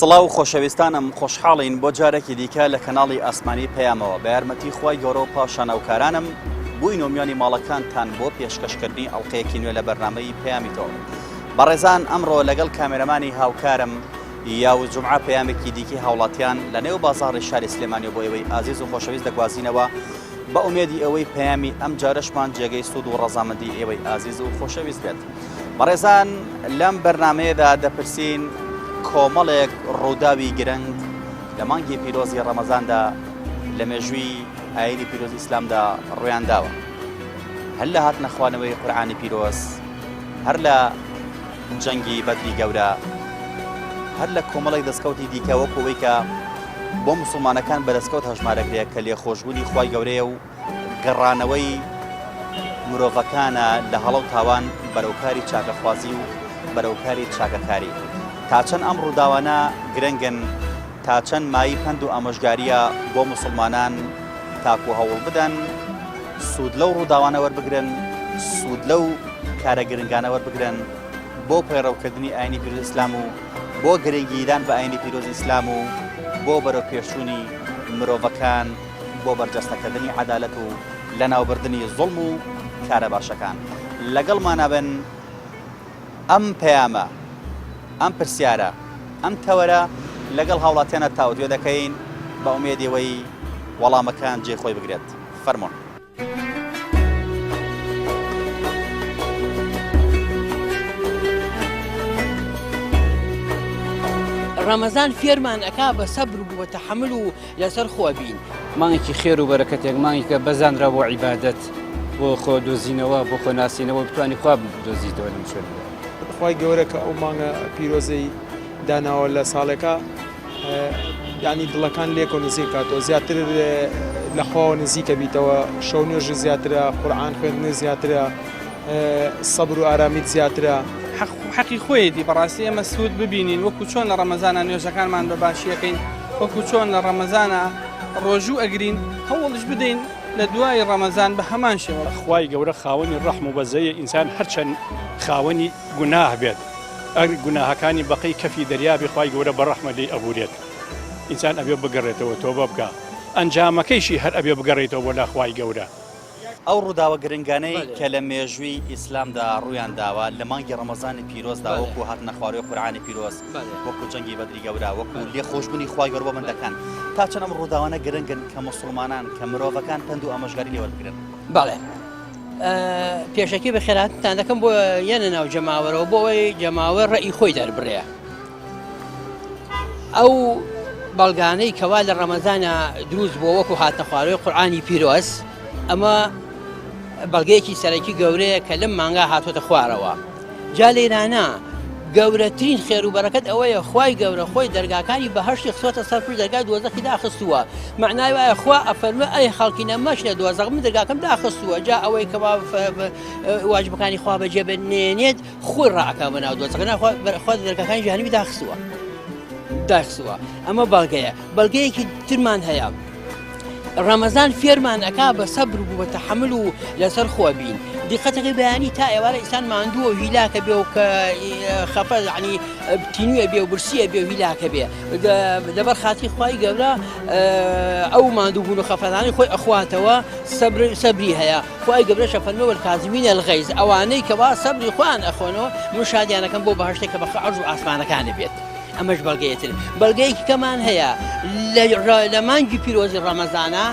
سڵاو خۆشەویستانم خۆشحاڵین بۆ جارێکی دیکە لە کەناڵی ئاسمانی پەیامەوە بە یارمەتی خوای گەورە و پاشان هاوکارانم بووین و میوانی ماڵەکانتان بۆ پێشکەشکردنی ئەڵلقەیەکی نوێ لە بەرنامەی پەیامی تۆ بەڕێزان ئەمڕۆ لەگەڵ کامێرەمانی هاوکارم یاوز جومعە پەیامێکی دیکەی هاوڵاتیان لە نێو بازاڕی شاری سلێمانی بۆ ئێوەی ئازیز و خۆشەویست دەگوازینەوە بە ئومێدی ئەوەی پەیامی ئەم جارەشمان جێگەی سوود و ڕەزامەندی ئێوەی ئازیز و خۆشەویست بێت. بەڕێزان لەم بەرنمەیەدا دەپرسین کۆمەڵێک ڕووداوی گرنگ لە مانگی پیرۆزی ڕەمەزاندا لە مێژووی ئاینی پیرۆز ئیسلامدا ڕویان داوە هەر لە هاتنە خوانەوەی قورآانی پیرۆز هەر لە جەنگی بەدری گەورە هەر لە کۆمەڵێک دەستکەوتی دیکە وەکو ئەوەی کە بۆ موسڵمانەکان بە دەستکەوت هەژمارەکرێت کە لێخۆشبوونی خوای گەورەیە و گەڕانەوەی مرۆڤەکانە لە هەڵە و تاوان بەرەوکاری چاکەخوازی و بەرەوکاری چاکەکاری تا چەند ئەم ڕووداوانە گرنگن تا چەند مایەی پەند و ئامۆژگارییە بۆ موسڵمانان تاکو هەوڵ بدەن سوود لەو ڕووداوانە وەربگرن، سوود لەو کارە گرنگانە وەربگرن بۆ پەیڕەوکردنی ئاینی پیرۆزی ئیسلام و بۆ گرنگیدان بە ئاینی پیرۆزی ئیسلام و بۆ بەرەوپێشچوونی مرۆڤەکان بۆ بەرجەستەکردنی عەدالەت و لەناوبردنی زوڵم و کارە باشەکان لەگەڵمانە بن. ئەم پەیامە، ئەم پرسیارە، ئەم تەوەرە لەگەڵ هاوڵاتیانە تاوتوێ دەکەین بە ئومێدی ئەوەی وەڵامەکان جێی خۆی بگرێت. فەرموون. ڕەمەزان فێرمان ئەکا بە سەبر و بە تەحەمول و لەسەر خۆ بین. مانگێکی خێر و بەرەکەتێک، مانگێکە بەزانرا بۆ عیبادەت، بۆ خۆ دۆزینەوە، بۆ خۆ ناسینەوە، بتوانی خوا بدۆزیتەوە لەم شوێنەدا. خوای گەورە کە ئەو مانگە پیرۆزەی داناوە لە ساڵێکا یعنی دڵەکان لێکەوە نزیک کاتەوە زیاتر لە خواوە نزیکە بیتەوە شەو نوێژ زیاترە قورئان خوێندن زیاترە سەبر و ئارامیت زیاترە. حەقی خۆیەتی بەڕاستی ئێمە سوود ببینین وەکو چۆن لە ڕەمەزانە نوێژەکانمان بە باشیەکەین وەکو چۆن لە ڕەمەزانە ڕۆژوو ئەگرین هەوڵش بدەین لە دوای ڕەمەزان بە هەمان شێوە. خوای گەورە خاوەنی ڕەحم و بەزەیە ئینسان هەرچەند خاوەنی گوناه بێت ئەگەر گوناهەکانی بەقەی کەفی دەریا بێ خوای گەورە بە ڕەحمە لێی ئەبورێت ئینسان ئەبێ بگەڕێتەوە تۆبە بکا ئەنجامەکەیشی هەر ئەبێ بگەڕێیتەوە بۆ لا خوای گەورە. ئەو ڕووداوە گرنگانەی کە لە مێژووی ئیسلامدا ڕوویان داوە لە مانگی ڕەمەزانی پیرۆزدا وەکو هاتنە خوارەوەی قورئانی پیرۆز وەکو جەنگی بەدری گەورە وەکو لێخۆشبوونی خوای گەورە بۆ بەندەکان تا چەند ئەم ڕووداوانە گرنگن کە موسڵمانان کە مرۆڤەکان پەند و ئامۆژگاری لێ وەربگرن؟ بەڵێ پێشەکی بەخێرهاتنتان دەکەم بۆ یەنە ناو جەماوەرەوە بۆ ئەوەی جەماوەر ڕەئی خۆی دەربڕێ. ئەو بەڵگانەی کەوا لە ڕەمەزانە دروست بووە وەکو هاتنە خوارەوەی قورئانی پیرۆز ئەمە بەڵگەیەکی سەرەکی گەورەیە کە لەم مانگا هاتوۆتە خوارەوە جا لێرانە گەورەترین خێر و بەرەکەت ئەوەیە خوای گەورە خۆی دەرگاکانی بەهشتی خستۆتە سەر پشت دەرگای دۆزەخی داخستووە معنای وایە خوا ئەفەرموێ ئەی خەڵکی نەمەشنە دۆزەخ من دەرگاکەم داخستووە جا ئەوەی کەوا واجبەکانی خوا بەجێ بنێنێت خۆی ڕائەکا بە ناو دۆزەخ نا خوا دەرگاکانی جەهەنەمی داخستووە داخستووە ئەمە بەڵگەیە بەڵگەیەکی ترمان هەیە ڕەمەزان فێرمان ئەکا بە سەبر و بە تەحەمل و لەسەر خۆ بین دیقەتەکەی بەیانی تا ئێوارە ئیسان ماندووە و هیلاکە بێ و کە خەفە یعنی تینووە بێ و برسیە بێ و هیلاکە بێ لەبەر خاتی خوای گەورە ئەو ماندووبوون و خەفەتانی خۆی ئەخواتەوە سەبری هەیە خوای گەورەش ئەفەرموێ والکاظمین الغیظ ئەوانەی کەوا سەبری خۆیان ئەخۆنەوە من شادیان ئەکەم بۆ بەهەشتێک کە بەخ عەرز و ئاسمانەکانی بێت ئەمەش بەڵگەیەتر بەڵگەیەکی کەمان هەیە لە مانگی پیرۆزی ڕەمەزانە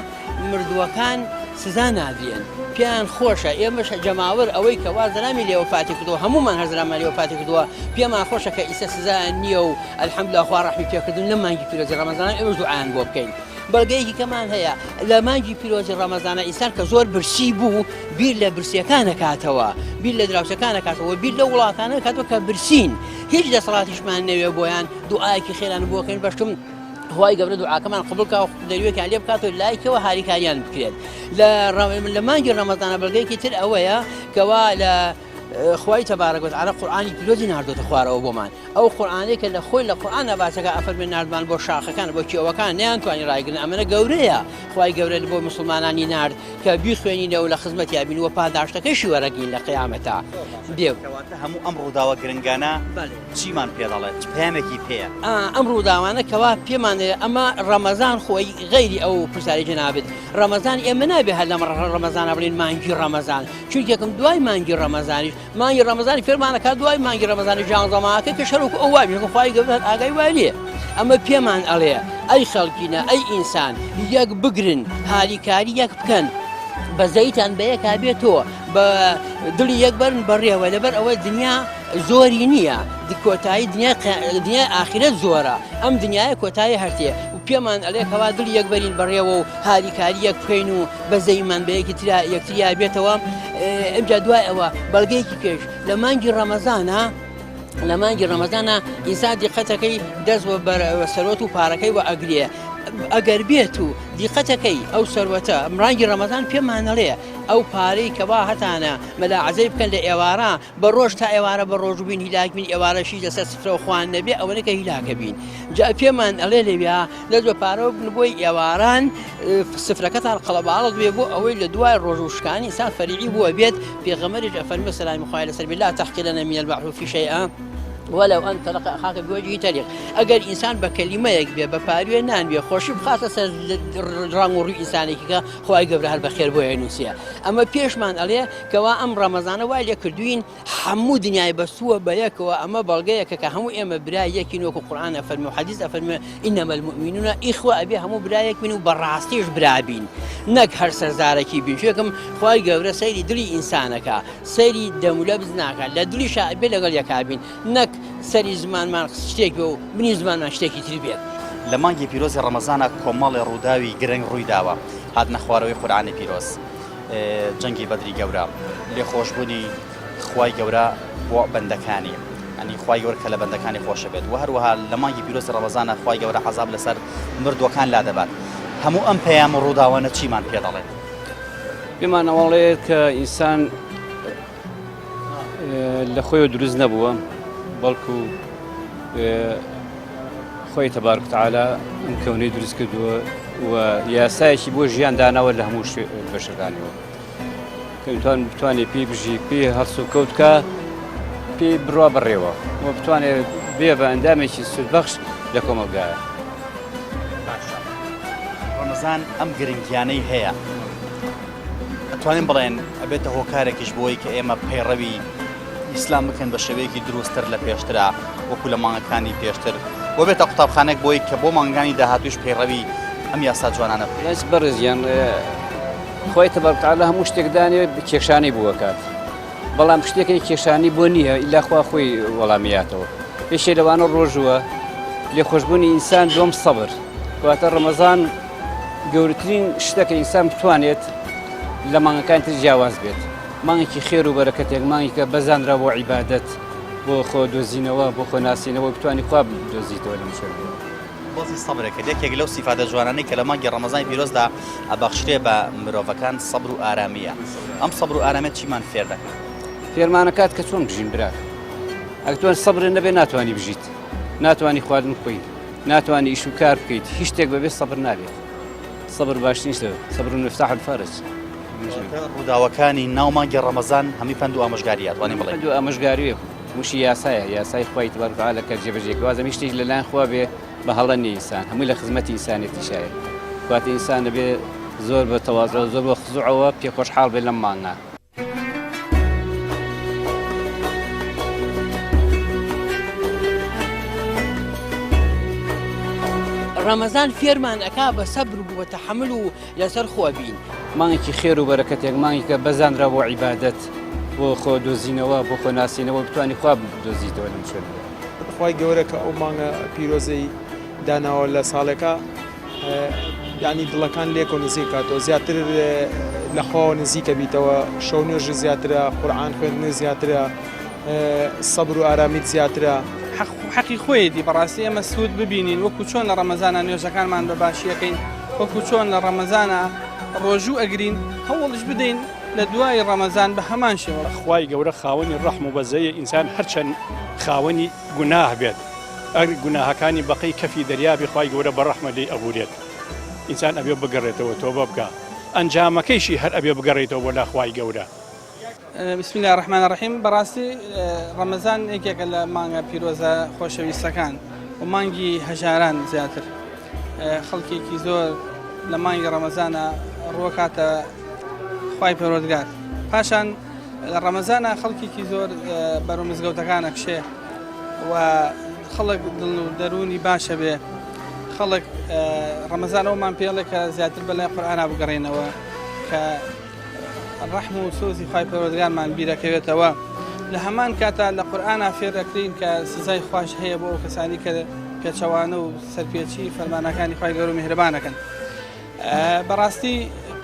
مردووەکان سزا نادرێن پێیان خۆشە ئێمەش جەماوەر ئەوەی کە وا زەلامی لێ وەفاتی کردووە هەمومان هەر زەلامان لێ وەفاتی کردووە پێمان خۆشە کە ئیسە سزایان نییە و الحمدلله خوا ڕەحمی پێکردن لەم مانگی پیرۆزی ڕەمەزانە ئێمەش دوعایان بۆ بکەین بەڵگەیەکی کەمان هەیە لە مانگی پیرۆزی ڕەمەزانە ئینسان کە زۆر برسی بوو بیر لە برسیەکان ئەکاتەوە بیر لە دراوسەکان ئەکاتەوە بیر لە وڵاتانە ئەکاتەوە کە برسین هیچ دەسەڵاتیشمان نەوێ بۆیان دوعایەکی خێران بۆکەین بەشکم خوای گەورە دوعاکەمان قبول کا و دەروێکیان لێ بکات و لایکەوە هاریکاریان بکرێت لە لە مانگی ڕەمەزانە بەڵگەیەکی تر ئەوەیە کەوا لە. خوای تبارک وتعالی قورئانی پیرۆزی ناردۆتە خوارەوە بۆمان ئەو قورئانەی کە لە خۆی لە قورئانا باسەکە ئەفەرمێ ناردمان بۆ شاخەکان بۆ کێوەکان نەیانتوانی ڕایگرن ئەمەنە گەورەیە خوای گەورە بۆ مسلمانانی نارد کە بیخوێنینەوە لە خزمەتیا بین و پاداشتەکەشی وەرەگرین لە قیامەتا بێ. کەواتە هەموو ئەم ڕووداوە گرنگانە چیمان پێ دەڵێت؟ چ پەیامێکی پێیە؟ ئەم ڕووداوانە کەوا پێمان دەڵێ ئەمە ڕەمەزان خۆی غەیری ئەو پرسیارەی جەنابت ڕەمەزان ئێمە نابێ هەر لەم ڕەمەزانە بڵێین مانگی ڕەمەزان چونکێکم دوای مانگی ڕەمەزانیش مانگی ڕەمەزانی فێرمانەکات دوای مانگی ڕەمەزانی ژانزە مانگەکە کە شەر وەکو ئەو وابی چونکە خوای گەورە هەر ئاگای وای لێ ئەمە پێمان ئەڵێ ئەی خەڵکینە ئەی ئینسان یەک بگرن هاریکاری یەک بکەن بەزەیتان بە یەکا بێتەوە بە دڵی یەک بەرن بەڕێوە لەبەر ئەوە دنیا زۆری نییە کۆتایی دنیای دنیای ئاخرەت زۆرە ئەم دنیاە کۆتایی هەرتێ و پێمان ئەلێ کەوا دڵی یەک بەرین بەڕێوە و هاریکاری یەک بکەین و بەزەیمان بە یەکی ترا یەکتریا بێتەوە ئەمجا دوای ئەوە بەڵگەیەکی پێش لە مانگی ڕەمەزانە لە مانگی ڕەمەزانە ئینسان دیقەتەکەی دەست بە سەرۆت و پارەکەی وە ئەگرێ ئەگەر بێت و دیقەتەکەی ئەو سەروەتە مانگی ڕەمەزان پێمانەڵێ ئەو پارەی کەوا هەتانە مەلاعەزەی بکەن لە ئێوارە بە ڕۆژ تا ئێوارە بە ڕۆژ بین هیلاک بین ئێوارەشی لەسەر سفرە و خوان نەبێ ئەوەنە کە هیلاکە بین جا پێمان ئەڵێ لەویا دەست بە پارەوە بن بۆی ئێواران سفرەکەتان قەڵەباڵغ بێ بۆ ئەوەی لە دوای ڕۆژ و شکانی ئینسان فەریعی بووە بێت پێغەمبەریش ئەفەرموێ سەلامی خوای لەسەر بێ لا تحقرن من المعروف شيئا ولو أن تلقى أخاك بوجه طليق ئەگەر ئینسان بە کەلیمەیەک بێ بە پاروێ نان بێ خۆشی بخاتە سەر ڕەنگ و ڕووی ئینسانێکی کە خوای گەورە هەر بەخێر بۆیە نووسیە ئەمە پێشمان ئەڵێ کەوا ئەم ڕەمەزانە وای لێ کردوین هەموو دنیای بەستووە بە یەکەوە ئەمە بەڵگەیەکە کە هەموو ئێمە برای یەکین وەکو قورئان ئەفەرمێ و حەدیث ئەفەرمێ انما المؤمنون اخوە ئەبێ هەموو برایەک بین و بەڕاستیش برا بین نەک هەر سەرزارەکی بین چونکم خوای گەورە سەیری دڵی ئینسانەکە سەیری دەم و لەبز ناکات لە دڵیشا ئەبێ لەگەڵ یەکا بین نەک سەری زمانمان شتێک بێ و بنی زمانمان شتێکی تر بێت. لە مانگی پیرۆزی ڕەمەزانا کۆمەڵێ ڕووداوی گرنگ ڕوویداوە، هاتنە خوارەوەی قورئانی پیرۆز، جەنگی بەدری گەورە، لێخۆشبوونی خوای گەورە بۆ بەندەکانی، یانی خوای گەورە کە لە بەندەکانی خۆشە بێت، وە هەروەها لە مانگی پیرۆزی ڕەمەزانا خوای گەورە عەزاب لەسەر مردووەکان لادەبات. هەموو ئەم پەیام و ڕووداوانە چیمان پێ دەڵێت؟ پێمان ئەوەڵێت کە ئینسان لە خۆیەوە دروست نەبووە بەڵکو خۆی تەبارک تعالی ئەم کەونەی دروست کردووە و یاسایەکی بۆ ژیان داناوە لە هەموو بەشەکانیەوە کە توان بتوانێت پێی بژی پێی هەڵس و کەوت کە پێی بڕوا بڕێوە و بتوانێت بێ بە ئەندامێکی سوودبەخش لە کۆمەڵگایە. باشە ڕەمەزان ئەم گرنگیانەی هەیە ئەتوانین بڵێن ئەبێتە هۆکارێکیش بۆی کە ئێمە پەیڕەوی ئیسلام بکەن بە شێوەیەکی دروستتر لە پێشترا وەکو لە مانگەکانی پێشتر بۆ بێتە قوتابخانێک بۆی کە بۆ مانگانی داهاتوش پەیڕەوی ئەم یاسا جوانانە بکەین. بەس بەڕێزیان خۆی تەبارک تعالی هەموو شتێک دانێ کێشانەی بۆ ئەکات بەڵام شتێکی کێشانی بۆ نییە ئیلا خوا خۆی وەڵامیاتەوە یەکێ لەوانە ڕۆژووە لێخۆشببوونی ئینسان دوم سەبر واتە ڕەمەزان گەورەترین شتە کە ئینسان بتوانێت لە مانگەکانی تر جیاواز بێت مانگێکی خێر و بەرەکەتێک مانگێکە بەزانرا بۆ عیبادەت بۆ خۆ دۆزینەوە بۆ خۆ ناسینەوە بتوانی خوا بدۆزیتەوە لەم شوێنەوە. باسی سەبرە کرد یەکێک لەو سیفاتە جوانانەی کە لە مانگی ڕەمەزانی پیرۆزدا ئەبەخشرێ بە مرۆڤەکان سەبر و ئارامییە ئەم سەبر و ئارامیە چیمان فێر دەکات؟ فێرمانەکات کە چۆن بژین براکەم ئەگەر تۆ سەبرت نەبێ ناتوانی بژیت ناتوانی خواردن بخۆیت ناتوانی ئیش و کار بکەیت هیچ شتێک بەبێ سەبر نابێت سەبر باشترین شتە سەبر مفتاح الفرج ڕووداوەکانی ناو مانگی ڕەمەزان هەمی پەند و ئامۆژگاریە توانین بڵێین پەند و ئامۆژگاریە وشی یاسایە یاسای خوای تبارک وتعالی کە جێبەجێ کە وازم هیچ شتێک لەلایەن خوا بێ بە هەڵە نییە ئینسان هەمووی لە خزمەتی ئینسانێتیشایە کاتێ ئینسان دەبێ زۆر بە تەوازۆ زۆر بە خزوعەوە پێ خۆشحاڵ بێ لەم مانگە. ڕەمەزان فێرمان ئەکا بە سەبر و بە تەحەمول و لەسەر خۆ بین. مانگێکی خێر و بەرەکەتێک مانگێکە بەزانرا بۆ عیبادەت بۆ خۆ دۆزینەوە بۆ خۆ ناسینەوە بتوانی خوا بدۆزیتەوە لەم شوێنەوە. خوای گەورە کە ئەو مانگە پیرۆزەی داناوە لە ساڵێکا یانی دڵەکان لێکەوە نزیک کاتەوە زیاتر لە خواوە نزیکە بیتەوە شەو نوێژ زیاترە قورئان خوێندن زیاترە سەبر و ئارامیت زیاترە. حەقی خۆیەتی بەڕاستی ئێمە سوود ببینین وەکو چۆن لە ڕەمەزانا نوێژەکانمان بە باشی ئەکەین وەکو چۆن لە ڕەمەزانا ڕۆژوو ئەگرین هەوڵیش بدەین. لە دوای ڕەمەزان بە هەمان شێوە. خوای گەورە خاوەنی ڕەحم و بەزەیە ئینسان هەرچەند خاوەنی گوناه بێت ئەگەر گوناهەکانی بەقەی کەفی دەریا بێ خوای گەورە بە ڕەحمە لێی ئەبورێت ئینسان ئەبێ بگەڕێتەوە تۆبە بکا ئەنجامەکەیشی هەر ئەبێ بگەڕێیتەوە بۆ لا خوای گەورە. بسم اللە الرحمن الرحیم بەڕاستی ڕەمەزان یەکێکە لە مانگە پیرۆزە خۆشەویستەکان و مانگی هەژاران زیاتر خەڵکێکی زۆر لە مانگی ڕەمەزانە ڕوەکاتە خوای پەروەردگار پاشان لە ڕەمەزانە خەڵکێکی زۆر بەرەو مزگەوتەکان ئەکشێ و خەڵک دڵ و دەروونی باشە بێ خەڵک ڕەمەزانەوەمان پێڵێ کە زیاتر بەلای قورئانا بگەڕێنەوە کە ڕەحم و سۆزی خوای پەروەردگارمان بیرەکەوێتەوە لە هەمان کاتا لە قورئانا فێرەکرین کە سزای خواش هەیە بۆ ئەو کەسانی کە پێچەوانە و سەرپێچی فەرمانەکانی خوای گەورە و میهرەبانەکەن بەڕاستی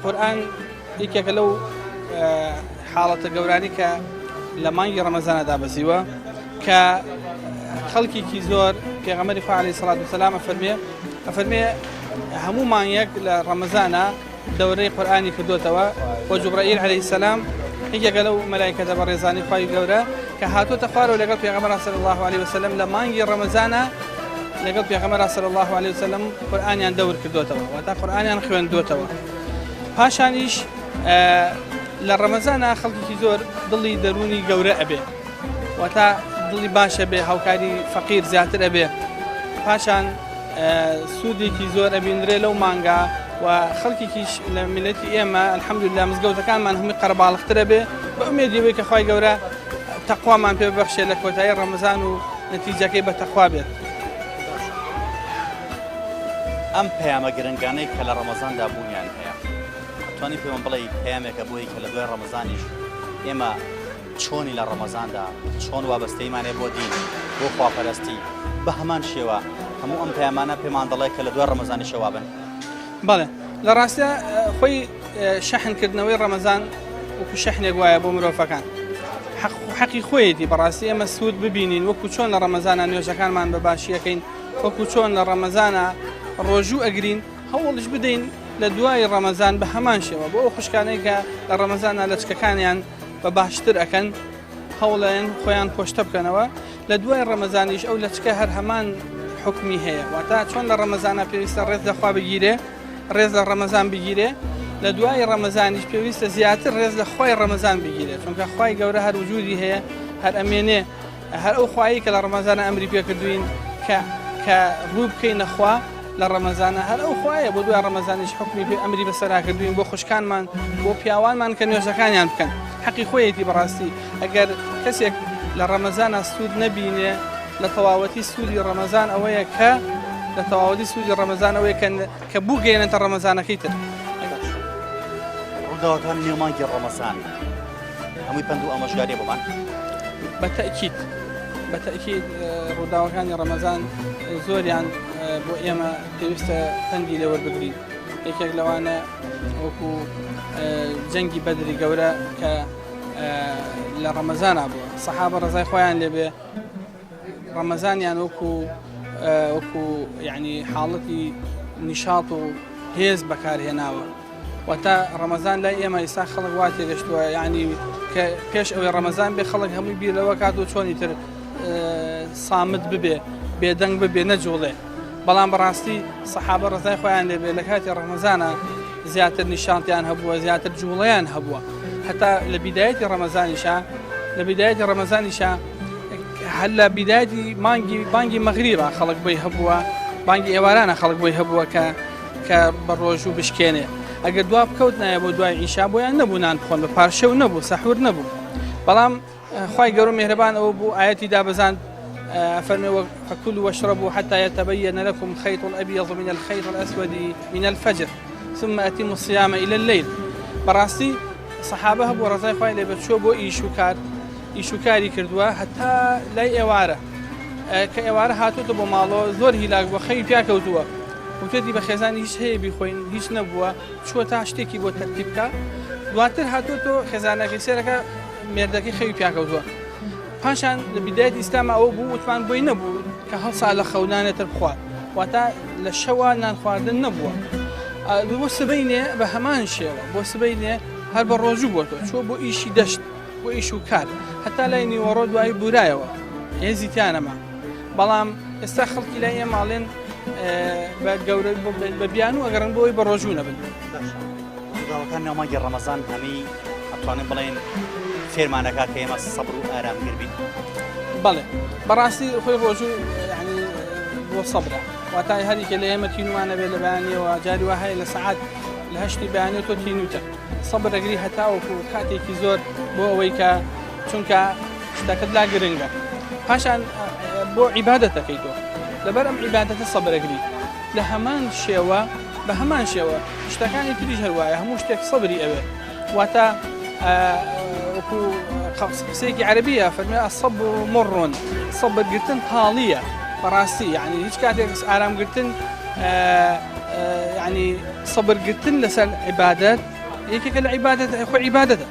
قورئان یەکێکە لەو حاڵەتە گەورانی کە لە مانگی ڕەمەزانە دابەزیوە کە خەڵکێکی زۆر پێغەمبەری خوا عەلەیهی سەڵات وسەلام ئەفەرمێ ئەفەرمێ هەموو مانگێک لە ڕەمەزانە دەورەی قورئانی کردوتەوە و جوبرائیل عەلەیهی السلام یەکێکە لەو مەلایکەتە بەڕێزانی خوای گەورە کە هاتووەتە خوارەوە لەگەڵ پێغەمبەر صلی الله علیه وسلم لە مانگی ڕەمەزانە لەگەڵ پێغەمبەر صلی الله علیه وسلم قورئانیان دەور کردوتەوە واتا قورئانیان خوێندوتەوە پاشانیش لە ڕەمەزانە خەڵکێکی زۆر دڵی دەروونی گەورە ئەبێ واتا دڵی باشە بێ هاوکاری فەقیر زیاتر ئەبێ پاشان سوودێکی زۆر ئەبینرێ لەو مانگا و خەڵکێکیش لە میلەتی ئێمە الحەمدلله مزگەوتەکانمان هەمووی قەرەباڵخترە بێ بە ئومێدی ئەوەی کە خوای گەورە تەقوامان پێ ببەخشێ لە کۆتایی ڕەمەزان و نەتیجەکەی بە تەقوا بێت. ئەم پەیامە گرنگانەی کە لە ڕەمەزاندا بوونیان هەیە توانی پێمان بڵێ پەیامێکە بۆی کە لە دوای ڕەمەزانیش ئێمە چۆنی لە ڕەمەزاندا چۆن وابەستەییمان هەیە بۆ دین، بۆ خواپەرستی، بە هەمان شێوە هەموو ئەم پەیامانە پێمان دەڵێ کە لە دوای ڕەمەزانیشەوە وابن. بەڵێ لە ڕاستیا خۆی شەحن کردنەوەی ڕەمەزان وەکو شەحنێک وایە بۆ مرۆڤەکان حەق حەقی خۆیەتی بەڕاستی ئێمە سوود ببینین وەکو چۆن لە ڕەمەزانە نوێژەکانمان بە باشیەکەین وەکو چۆن لە ڕەمەزانە ڕۆژوو ئەگرین هەوڵش بدەین لە دوای ڕەمەزان بە هەمان شێوە بۆ ئەو خوشکانەی کە لە ڕەمەزانە لەچکەکانیان بە باشتر ئەکەن هەوڵەیەن خۆیان پۆشتە بکەنەوە لە دوای ڕەمەزانیش ئەو لەچکە هەر هەمان حکمی هەیە واتا چۆن لە ڕەمەزانە پێویستە ڕێز لە خوا بگیرێ ڕێز لە ڕەمەزان بگیرێ لە دوای ڕەمەزانیش پێویستە زیاتر ڕێز لە خوای ڕەمەزان بگیرێت چونکە خوای گەورە هەر وجودی هەیە هەر ئەمێنێ هەر ئەو خوایەی کە لە ڕەمەزانە ئەمری پێکردوین کە کە ڕوو بکەینە خوا لە ڕەمەزانە هەر ئەو خوایە بۆ دوای ڕەمەزانیش حکمی پێ ئەمری بەسەرا کردوین بۆ خوشکانمان بۆ پیاوانمان کە نوێژەکانیان بکەن حەقی خۆیەتی بەڕاستی ئەگەر کەسێک لە ڕەمەزانە سوود نەبینێ لە تەواوەتی سوودی ڕەمەزان ئەوەیە کە لە تەواوەتی سوودی ڕەمەزان ئەوەیە کە کە بگەیەنێتە ڕەمەزانەکەی تر. ڕووداوەکان نێو مانگی ڕەمەزان هەمووی پەند و ئامۆژگاریە بۆمان. بە تەئکید بە تەئکید ڕووداوەکانی ڕەمەزان زۆریان بۆ ئێمە پێویستە پەندی لێ وەربگرین یەکێک لەوانە وەکو جەنگی بەدری گەورە کە لە ڕەمەزانا بووە سەحابە ڕەزای خۆیان لێبێ ڕەمەزانیان وەکو وەکو یعنی حاڵەتی نیشاط و هێز بەکارهێناوە واتە ڕەمەزان لای ئێمە ئیسا خەڵک وا تێگەشتووە یعنی کە پێش ئەوەی ڕەمەزان بێ خەڵک هەمووی بیر لەوە کات و چۆنی تر سامت ببێ بێدەنگ ببێ نەجوڵێ بەڵام بەڕاستی سەحابە ڕزای خۆیان لێبێ لە کاتی ڕەمەزانە زیاتر نیشانتیان هەبووە زیاتر جوڵەیان هەبووە هەتا لە بیدایەتی ڕەمەزانیشا لە بیدایەتی ڕەمەزانیشا هەر لە بیدایەتی مانگی بانگی مەغریبە خەڵک بۆی هەبووە بانگی ئێوارانە خەڵک بۆی هەبووە کە کە بە ڕۆژوو بشکێنێ ئەگەر دوا بکەوت نایە بۆ دوای عیشا بۆیان نەبوو نان بخۆن بە پارشێو نەبوو سەحور نەبوو بەڵام خوای گەورە مێهرەبان ئەوە بوو ئاەتی دابەزاند فەرمێ فكلوا واشربوا حتى يتبين لكم خيط الأبيض من الخيط الأسود من الفجر ثم أتموا الصيام إلى الليل بەڕاستی سەحابە هەبوو ڕەزای خوای لێ بێت چووە بۆ ئیش و کار ئیش و کاری کردووە هەتا لای ئێوارە کە ئێوارە هاتووتە بۆ ماڵەوە زۆر هیلاک بووە خەوی پیا کەوتووە وتێتی بە خێزانی هیچ هەیە بیخۆین هیچ نەبووە چووە تا شتێکی بۆ تەرتیب بکە دواتر هاتووە خێزانەکەی سێرەکە مێردەکەی خەوی پیا کەوتووە پاشان لە بیدایەتی ئیسلام ئەوە بوو وتمان بۆی نەبوو کە هەڵسا لە خەو نانێتر بخوات واتە لە شەوە نان خواردن نەبووە بۆ سبەینێ بە هەمان شێوە بۆ سبەینێ. هەر بە ڕۆژوو بۆتەوە چووە بۆ ئیشی دەشت بۆ ئیش و کار هەتا لای نیوەڕۆ دوایی بورایەوە هێزی تیا نەما بەڵام ئێستا خەڵکی لای ئێمە ئەڵێن بە گەورە بە بیانوو ئەگەڕن بۆ ئەوەی بە ڕۆژوو نەبن. ڕووداوەکان ناو مانگی ڕەمەزان هەمی ئەتوانین بڵێن فێرمانەکە کە ئێمە سەبر و ئارامگر بین. بەڵێ بەڕاستی خۆی ڕۆژوو یعنی بۆ سەبرە واتای هەریکە لە ئێمە تینووانە بێت لە بەیانیەوە جاری وا هەیە لە سەعات لە هەشتی بەیانی تۆ تینوتە سەبر ئەگری هەتاوەکو کاتێکی زۆر بۆ ئەوەی کە چونکە شتەکەت لا گرنگە پاشان بۆ عیبادەتەکەی تۆ لەبەر ئەم عیبادەتە سەبرەگری لە هەمان شێوە بە هەمان شێوە شتەکانی تریش هەروایە هەموو شتێک سەبری ئەوێ واتە وەکو قسەیەکی عەربیە فەرمی الصبر مر سەبرگرتن تاڵیە بەڕاستی یعنی هیچ کاتێک ئارامگرتن یعنی سەبرگرتن لەسەر عیبادەت یەکێکە لە عیبادەت خۆی عیبادەتە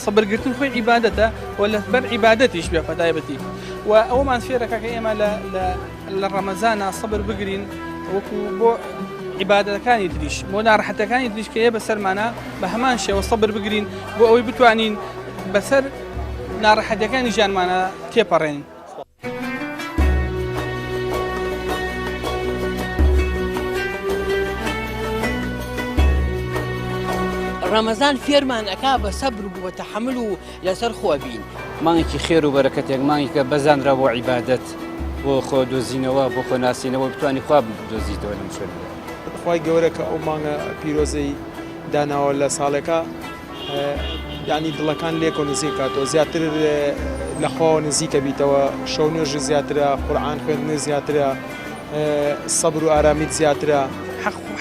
سەبرگرتن خۆی عیبادەتە و لەبەر عیبادەتیش بێ بەتایبەتی و ئەومان فێرەکە کە ئێمە لە لە ڕەمەزانا سەبر بگرین وەکو بۆ عیبادەتەکانی تریش بۆ ناڕەحەتەکانی تریش کە یە بەسەرمانە بە هەمان شێوە سەبر بگرین بۆ ئەوەی بتوانین بەسەر ناڕەحەتەکانی ژیانمانە تێپەڕێنین. ڕەمەزان فێرمان ئەکا بە سەبر و بە تەحەمول و لەسەر خۆ بین. مانگێکی خێر و بەرەکەتێک، مانگێکە بەزانرا بۆ عیبادەت، بۆ خۆ دۆزینەوە، بۆ خۆ ناسینەوە، بتوانی خوا بدۆزیتەوە لەم شوێنەدا. خوای گەورە کە ئەو مانگە پیرۆزەی داناوە لە ساڵێکا یانی دڵەکان لێکەوە نزیک کاتەوە زیاتر لە خواوە نزیکە بیتەوە شەو نوێژ زیاترە قورئان خوێندن زیاترە سەبر و ئارامیت زیاترە.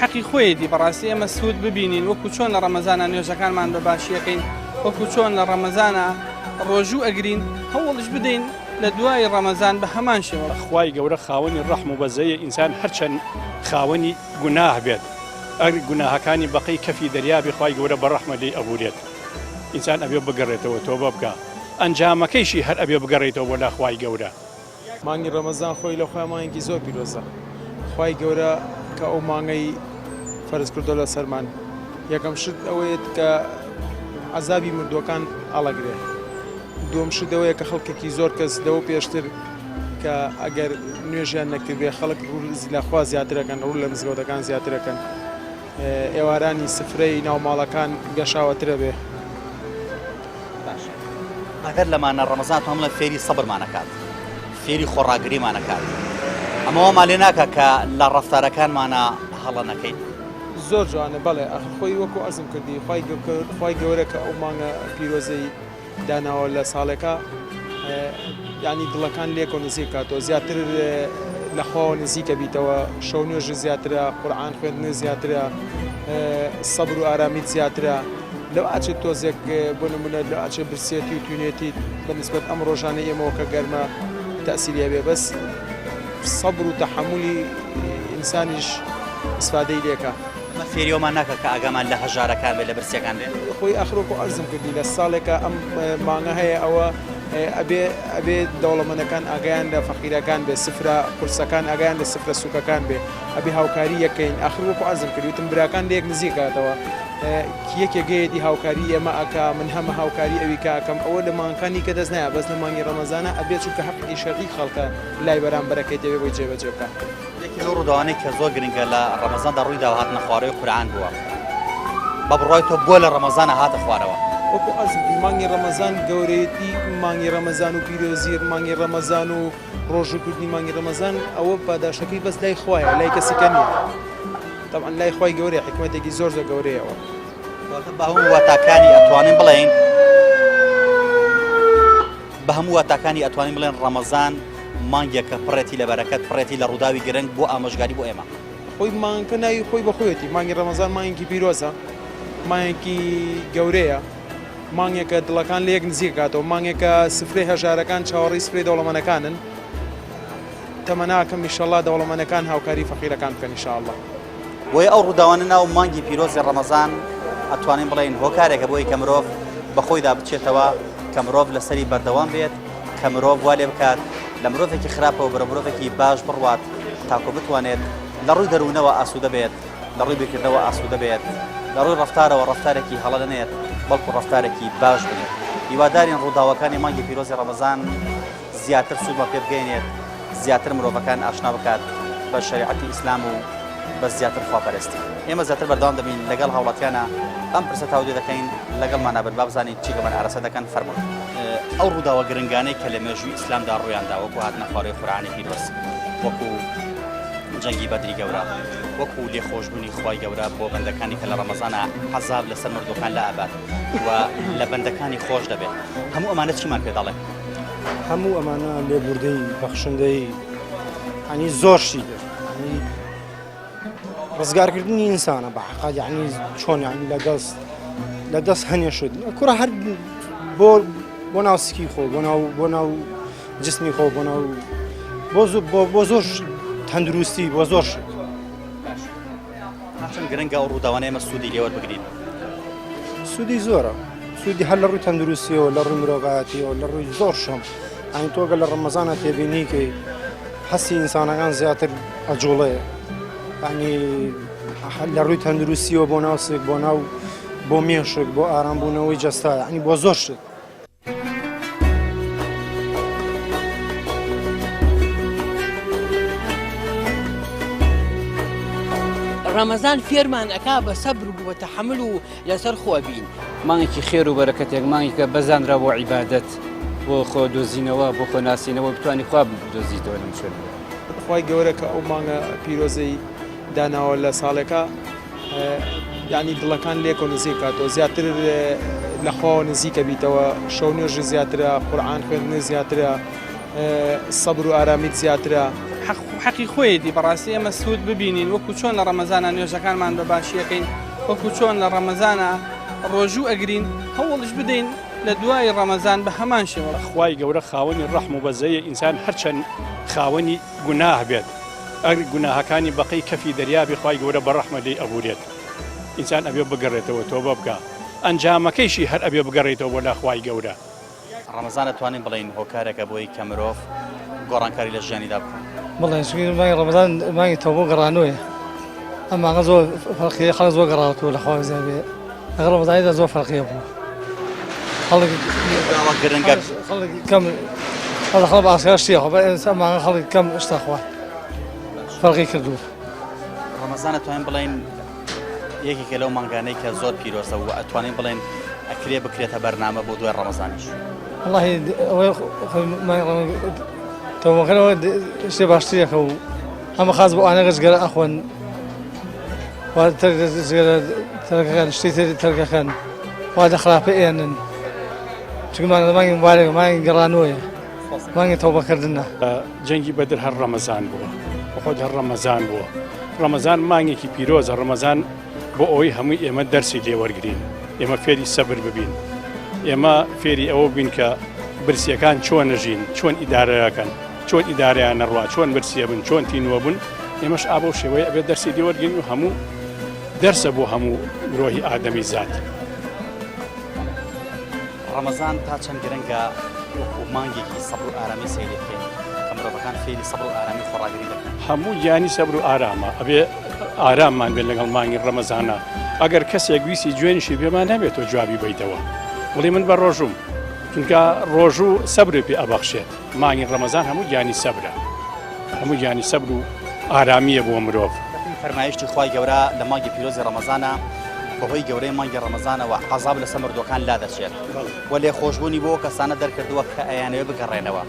حەقی خۆیەتی بەڕاستی ئێمە سوود ببینین وەکو چۆن لە ڕەمەزانا نوێژەکانمان بە باشی ئەکەین وەکو چۆن لە ڕەمەزانا ڕۆژوو ئەگرین هەوڵیش بدەین لە دوای ڕەمەزان بە هەمان شێوە. خوای گەورە خاوەنی ڕەحم و بەزەیە ئینسان هەرچەند خاوەنی گوناه بێت ئەگەر گوناهەکانی بەقەی کەفی دەریا بێ خوای گەورە بە ڕەحمە لێی ئەبورێت ئینسان ئەبێ بگەڕێتەوە تۆبە بکا ئەنجامەکەیشی هەر ئەبێ بگەڕێیتەوە بۆ لا خوای گەورە. مانگی ڕەمەزان خۆی لە خۆیا مانگێکی زۆر پیرۆزە خوای گەورە کە ئەو مانگەی فەرز کردوە لەسەرمان یەکەم شت ئەوەیە کە عەزابی مردووەکان ئەڵەگرێ دووەم شت ئەوەیە کە خەڵکێکی زۆر کەس لەوە پێشتر کە ئەگەر نوێژیان نەکردبێ خەڵک ڕوو لە خوا زیاترەکەن ڕوو لە مزگەوتەکان زیاترەکەن ئێوارانی سفرەی ناو ماڵەکان گەشاوەترە بێ. باشە بەدەر لەمانە ڕەمەزان ئەتوانم بڵێم فێری سەبرمان ئەکات فێری خۆڕاگریمان ئەکات ئەمە وامان لێ ناکا کە لە ڕەفتارەکانمانا هەڵە نەکەین؟ زۆر جوانە بەڵێ ئەخر خۆی وەکو عەرزم کردی خوای گەورە کە ئەو مانگە پیرۆزەی داناوە لە ساڵێکا یانی دڵەکان لێکەوە نزیک کاتەوە زیاتر لە خواوە نزیکە بیتەوە شەو نوێژ زیاترە قورئان خوێندن زیاترە سەبر و ئارامیت زیاترە لەو ئاچێت تۆزێک بۆ نمونە لە ئاچێ برسێتی و توێنێتی بە نسبەت ئەم ڕۆژانەی ئێمەوە کە گەرمە تەسیری هەبێ بەس سەبر و تەحەمولی ئینسانیش ئیسفادەی لێکە. ئەمە فێری ئەومان ناکات کە ئاگامان لە هەژارەکان بێت، لە برسیەکان بێت؟ خۆی ئاخر وەکو عەرزم کردی لە ساڵێکا ئەم مانگە هەیە ئەوە ئەبێ ئەبێ دەوڵەمەنەکان ئاگایان لە فەقیرەکان بێ سفرە قورسەکان ئاگایان لە سفرە سوکەکان بێ ئەبێ هاوکاری یەکەین ئاخر وەکو عەرزم کردی وتم براکان لەیەک نزیک کاتەوە یەکێ گەیەتی هاوکاری ئێمە ئەکا من هەمە هاوکاری ئەوی کە ئەکەم ئەوە لە مانگەکانی کە دەست نایە بەس لە مانگی ڕەمەزانە ئەبێ چونکە حەقێکی شەرعی خەڵکە لای بەرامبەرەکەی دەبێ بۆی جێبەجێ بکا. یەکێ لەو ڕووداوانەی کە زۆر گرنگە لە ڕەمەزاندا ڕوویداوە هاتنە خوارەوەی قورئان بووە بە بڕوای تۆ بۆ لە ڕەمەزانە هاتە خوارەوە؟ وەکو عەرزم کرد مانگی ڕەمەزان گەورەیەتی مانگی ڕەمەزان و پیرۆزی مانگی ڕەمەزان و ڕۆژوو کردنی مانگی ڕەمەزان ئەوە پاداشتەکەی بەس لای خوایە لای کەسی کە نییە تەبعەن لای خوای گەورەیە حیکمەتێکی زۆر زۆر گەورەیە ئەوە. واتە بە هەموو واتاکانی ئەتوانین بڵێین بە هەموو واتاکانی ئەتوانین بڵێن ڕەمەزان مانگێکە پڕێتی لە بەرەکەت پڕێتی لە ڕووداوی گرنگ بۆ ئامۆژگاری بۆ ئێمە. خۆی مانگەکە ناوی خۆی بە خۆیەتی مانگی ڕەمەزان مانگێکی پیرۆزە مانگێکی گەورەیە مانگێکە دڵەکان لە یەک نزیک کاتەوە مانگێکە سفرەی هەژارەکان چاوەڕێی سفرەی دەوڵەمەنەکانن تەمەناکەم ئیشەڵا دەوڵەمەنەکان هاوکاری فەقیرەکان بکەن ئیشاڵڵا. بۆیە ئەو ڕووداوانە ناو مانگی پیرۆزی ڕەمەزان ئەتوانین بڵێین هۆکارێکە بۆی کە مرۆڤ بە خۆیدا بچێتەوە کە مرۆڤ لەسەری بەردەوام بێت کە مرۆڤ وا لێ بکات لە مرۆڤێکی خراپەوە بەرەو مرۆڤێکی باش بڕوات تاکو بتوانێت لە ڕووی دەروونەوە ئاسوودە بێت، لە ڕووی بیرکردنەوە ئاسوودە بێت، لە ڕووی ڕەفتارەوە ڕەفتارێکی هەڵە نەنێت، بەڵکو ڕەفتارێکی باش بنێت. هیوادارین ڕووداوەکانی مانگی پیرۆزی ڕەمەزان زیاتر سوودمان پێ بگەیەنێت، زیاتر مرۆڤەکان ئاشنا بکات بە شەریعەتی ئیسلام و بە زیاتر خواپەرستی. ئێمە زیاتر بەردەوام دەبین لەگەڵ هاوڵاتیانە ئەم پرسە تاودێ دەکەین، لەگەڵمانا بن با بزانین چی لەمان ئارەسە دەکەن، فەرموون. ئەو ڕووداوە گرنگانەی کە لە مێژووی ئیسلامدا ڕوویاندا وەکو هاتنە خوارەوەی قورئانی پیرۆز، وەکو جەنگی بەدری گەورە، وەکو لێخۆشبوونی خوای گەورە بۆ بەندەکانی کە لە ڕەمەزانا عەزاب لەسەر مردووەکان لائەبات و لە بەندەکانی خۆش دەبێت، هەموو ئەمانە چیمان پێ دەڵێن؟ هەموو ئەمانە لێبوردەیی، بەخشندەیی، یانی زۆر شتی تر، یانی ڕزگارکردنی ئینسانە بە حەقا یعنی چۆن یعنی لە دەست لە دەست هەنێ شت کوڕە هەر بۆ بۆ ناو سکی خۆ بۆ ناو بۆ ناو جسمی خۆ بۆ ناو بۆ بۆ بۆ زۆر تەندروستی بۆ زۆر شت چەند گرنگە ئەو ڕووداوانە ئێمە سوودی لێ وەربگرین؟ سوودی زۆرە سوودی هەر لە ڕووی تەندروستیەوە لە ڕووی مرۆڤایەتیەوە لە ڕووی زۆر شۆم ئەین تۆگە لە ڕەمەزانە تێبینیکەی هەستی ئینسانەکان زیاتر ئەجوڵێ ینی لە ڕووی تەندروستیەوە بۆ ناو سک بۆ ناو بۆ مێشک بۆ ئارامبوونەوەی جەستا ینی بۆ زۆر شت. ڕەمەزان فێرمان ئەکا بە سەبر و بە تەحەمول و لەسەر خۆ بین. مانگێکی خێر و بەرەکەتێک، مانگێکە بەزانرا بۆ عیبادەت، بۆ خۆ دۆزینەوە، بۆ خۆ ناسینەوە، بتوانی خوا بدۆزیتەوە لەم شوێنەدا. خوای گەورە کە ئەو مانگە پیرۆزەی داناوە لە ساڵێکا یعنی دڵەکان لێکەوە نزیک کاتەوە زیاتر لە خواوە نزیکە بیتەوە شەو نوێژ زیاترە قورئان خوێندن زیاترە سەبر و ئارامیت زیاترە. حەقی خۆیەتی بەڕاستی ئێمە سوود ببینین وەکو چۆن لە ڕەمەزانا نوێژەکانمان بە باشی ئەکەین وەکو چۆن لە ڕەمەزانا ڕۆژوو ئەگرین هەوڵیش بدەین لە دوای ڕەمەزان بە هەمان شێوە. خوای گەورە خاوەنی ڕەحم و بەزەیە ئینسان هەرچەند خاوەنی گوناه بێت ئەگەر گوناهەکانی بەقەی کەفی دەریا بێ خوای گەورە بە ڕەحمە لێی ئەبورێت ئینسان ئەبێ بگەڕێتەوە تۆبە بکا ئەنجامەکەیشی هەر ئەبێ بگەڕێیتەوە بۆ لا خوای گەورە. ڕەمەزان ئەتوانین بڵێین هۆکارێکە بۆی کە مرۆڤ گۆڕانکاری لە ژیانیدا بکات؟ بەڵێ چونکە مانگی ڕەمەزان مانگی تەوبە و گەڕانەوەیە ئەم مانگە زۆر فەرقیە خەڵک زۆر گەڕاوەتەوە لە خوا بەزیاد بێ لەگەڵ ڕەمەزانیدا زۆر فەرقیە بوو خەڵک ئەوە گرنگە خەڵک کەم خەڵک خەڵک بە ئاسکار شتی خۆ ئەم مانگە خەڵک کەم شتە خوا فەرقی کردووە. ڕەمەزان ئەتوانین بڵێین یەکێکە لەو مانگانەی کە زۆر پیرۆزە و ئەتوانین بڵێن ئەکرێ بکرێتە بەرنامە بۆ دوای ڕەمەزانیش. وەڵاهی ئەوەی تەوبەکەرەوە شتێ باشترێکە و ئەمە خاس بۆ ئەوانە جگەرە ئەخۆن جگەرە تەرکەکان شتی تر تەرکەکەن وا لە خراپە ئێنن چونکە مانگە مانگی مبارەکە مانگی گەڕانەوەیە مانگی تەوبەکردنە. جەنگی بەدر هەر ڕەمەزان بووە، ئوحود هەر ڕەمەزان بووە، ڕەمەزان مانگێکی پیرۆزە، ڕەمەزان بۆ ئەوەی هەمووی ئێمە دەرسی لێ وەرگین، ئێمە فێری سەبر ببین، ئێمە فێری ئەوە بین کە برسیەکان چۆن نەژین، چۆن ئیدارەکەن، چۆن ئیدارەیان نەڕوا، چۆن برسیە بن، چۆن تینووە بن، ئێمەش ئا بەو شێوەیە ئەبێت دەرسی لێ وەرگین و هەموو دەرسە بۆ هەموو مرۆهی ئادەمی زات. ڕەمەزان تا چەند گرنگە وەکو مانگێکی سەبر و ئارامی سەیری بکەین کە مرۆڤەکان فێری سەبر و ئارامی خۆڕاگری دەکەن؟ هەموو گیانی سەبر و ئارامە ئەبێ ئاراممان بێت لەگەڵ مانگی ڕەمەزانە ئەگەر کەسێک ویستی جوێنیشی پێمان هەبێت تۆ جوابی بەیتەوە بڵێ من بە ڕۆژوم چونکە ڕۆژوو سەبری پێ ئەبەخشێت مانگی ڕەمەزان هەموو گیانی سەبرە هەموو گیانی سەبر و ئارامیە بۆ مرۆڤ. بەپێی فەرمایشتی خوای گەورە لە مانگی پیرۆزی ڕەمەزانە بەهۆی گەورەی مانگی ڕەمەزانەوە عەزاب لەسەر مردووەکان لادەچێت و لێخۆشبوونی بۆ ئەو کەسانە دەرکردووە کە ئەیانەوێت بگەڕێنەوە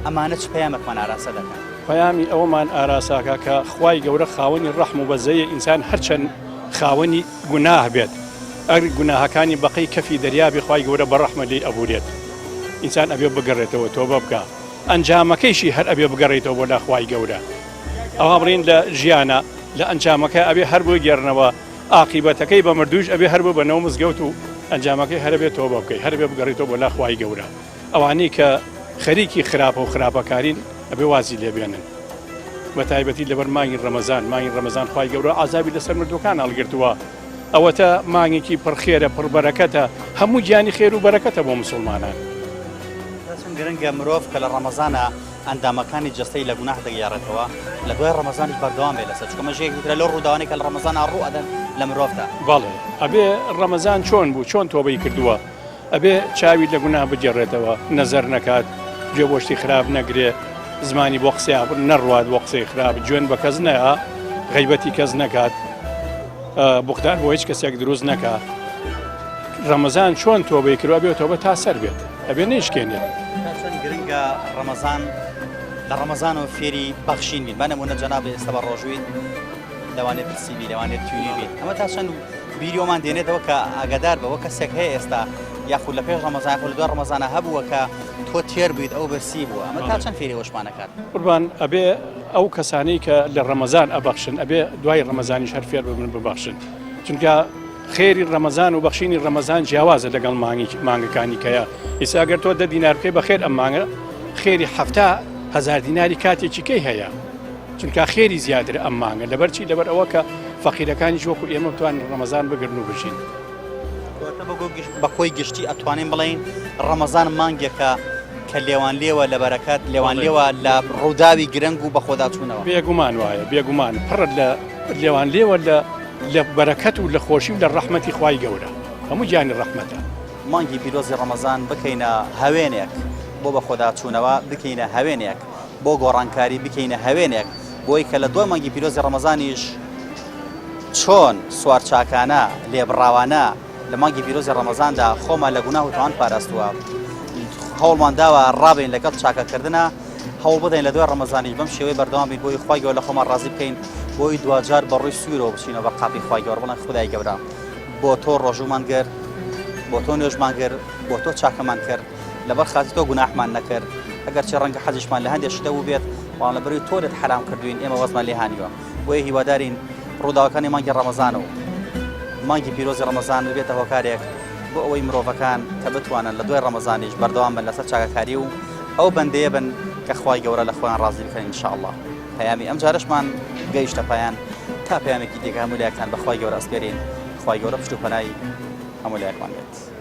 ئەمانە چ پەیامێکمان ئاراسە دەکەن؟ پەیامی ئەوەمان ئاراساکا کە خوای گەورە خاوەنی ڕەحم و بەزەیە ئینسان هەرچەند خاوەنی گوناه بێت ئەگەر گوناهەکانی بەقەی کەفی دەریا بێ خوای گەورە بە ڕەحمە لێی ئەبورێت ئینسان ئەبێ بگەڕێتەوە تۆبە بکا ئەنجامەکەیشی هەر ئەبێ بگەڕێیتەوە بۆ لا خوای گەورە ئەوها بڵێین لە ژیانا لە ئەنجامەکە ئەبێ هەر بگێڕنەوە ئاقیبەتەکەی بە مردوویش ئەبێ هەر ببەنەوە مزگەوت و ئەنجامەکەی هەر ئەبێ تۆبە بکەی هەر ئەبێ بگەڕێیتەوە بۆ لا خوای گەورە ئەوانەی کە خەریکی خراپە و خراپەکارین ئەبێ وازی لێ بێنن بە تایبەتی لەبەر مانگی ڕەمەزان مانگی ڕەمەزان خوای گەورە عەزابی لەسەر مردووەکان هەڵگرتووە ئەوەتە مانگێکی پڕ خێرە پڕ بەرەکەتە هەموو گیانی خێر و بەرەکەتە بۆ مسوڵمانان. چەند گرنگە مرۆڤ کە لە ڕەمەزانا ئەندامەکانی جەستەی لە گوناه دەگێڕێتەوە لە دوای ڕەمەزانیش بەردەوام بێت لەسەر چونکە ئەمەش یەکێکی ترە لەو ڕووداوانەی کە لە ڕەمەزانا ڕوو ئەدەن لە مرۆڤدا. بەڵێ ئەبێ ڕەمەزان چۆن بوو چۆن تۆبەی کردووە ئەبێ چاوی لە گوناه بگێڕێتەوە نەزەر نەکات گوێ بۆ شتی خراپ نەگرێ زمانی بۆ قسەی نەڕوات بۆ قسەی خراپ جوێن بە کەس نەیا غیبەتی کەس نەکات بوختان بۆ هیچ کەسێک دروست نەکا ڕەمەزان چۆن تۆبەی کردوە ئەبێ تۆبە تا سەر بێت ئەبێ نەیشکێنێت. تا چەند گرنگە ڕەمەزان لە ڕەمەزانەوە فێری بەخشین بین بە نمونە جەنابی ئێستا بە ڕۆژوویت لەوانێ برسی بی لەوانێ توینی بی ئەمە تا چەند بیری ئەومان دێنێتەوە کە ئاگادار بەوە کەسێک هەیە ئێستا یاخود لە پێش ڕەمەزان یاخود لە دوای ڕەمەزانە هەبووە کە تۆ تێر بوویت ئەو برسی بووە ئەمە تا چەند فێری ئەوەشمانەکات؟ قوربان ئەبێ ئەو کەسانەی کە لە ڕەمەزان ئەبەخشن ئەبێ دوای ڕەمەزانیش هەر فێر ببن ببەخشن چونکە خێری ڕەمەزان و بەخشینی ڕەمەزان جیاوازە لەگەڵ مانگی مانگەکانی کەیە ئیسا گەر تۆ دە دینار بکەی بەخێر ئەم مانگە خێری 70 هزار دیناری کاتێکی کەی هەیە چونکە خێری زیاتر ئەم مانگە لەبەر چی لەبەر ئەوە کە فەقیرەکانیش وەکو ئێمە بتوانن ڕەمەزان بگرن و بژین. کەواتە بە کۆی گشتی ئەتوانین بڵێین ڕەمەزان مانگێکە کە لێوان لێوە لە بەرەکەت لێوان لێوە لە ڕووداوی گرنگ و بەخۆداچوونەوە. بێگومان وایە بێگومان پڕە لە لێوان لێوە لە لە بەرەکەت و لە خۆشی و لە ڕەحمەتی خوای گەورە هەموو گیانی ڕەحمەتە. مانگی پیرۆزی ڕەمەزان بکەینە هەوێنێک بۆ بەخۆداچوونەوە بکەینە هەوێنێک بۆ گۆڕانکاری بکەینە هەوێنێک بۆی کە لە دوای مانگی پیرۆزی ڕەمەزانیش چۆن سوارچاکانە لێبڕاوانە لە مانگی پیرۆزی ڕەمەزاندا خۆمان لە گوناه و تاوان پاراستووە هەوڵمان داوە ڕابین لەگەڵ چاکەکردنە هەوڵ بدەین لە دوای ڕەمەزانیش بەم شێوەی بەردەوام بین بۆی خوای گەورە لە خۆمان ڕازی بکەین بۆی دواجار بە ڕووی سوورەوە بچینەوە بە قاپی خوای گەورە بڵێن خودای گەورە بۆ تۆ ڕۆژوومان گرت بۆ تۆ نوێژمان کرد بۆ تۆ چاکەمان کرد لەبەر خاتری تۆ گوناحمان نەکرد ئەگەرچی ڕەنگە حەزیشمان لە هەندێک شتە بووبێت بەڵام لەبەروی تۆ لێت حەرام کردوین ئێمە وەزمان لێ هانیوە بۆیە هیوادارین ڕووداوەکانی مانگی ڕەمەزان و مانگی پیرۆزی ڕەمەزان ببێتە هۆکارێک بۆ ئەوەی مرۆڤەکان کە بتوانن لە دوای ڕەمەزانیش بەردەوام بن لەسەر چاکەکاری و ئەو بەندەیە بن کە خوای گەورە لە خۆیان ڕازی بکەن ان شاء الله پەیامی ئەم جارەشمان گەیشتە پایان تا پەیامێکی دیکە هەموو لایەکتان بە خوای گەورە ئەسپێرین خوای گەورە پشت و پەنای هەموو لایەکمان بێت.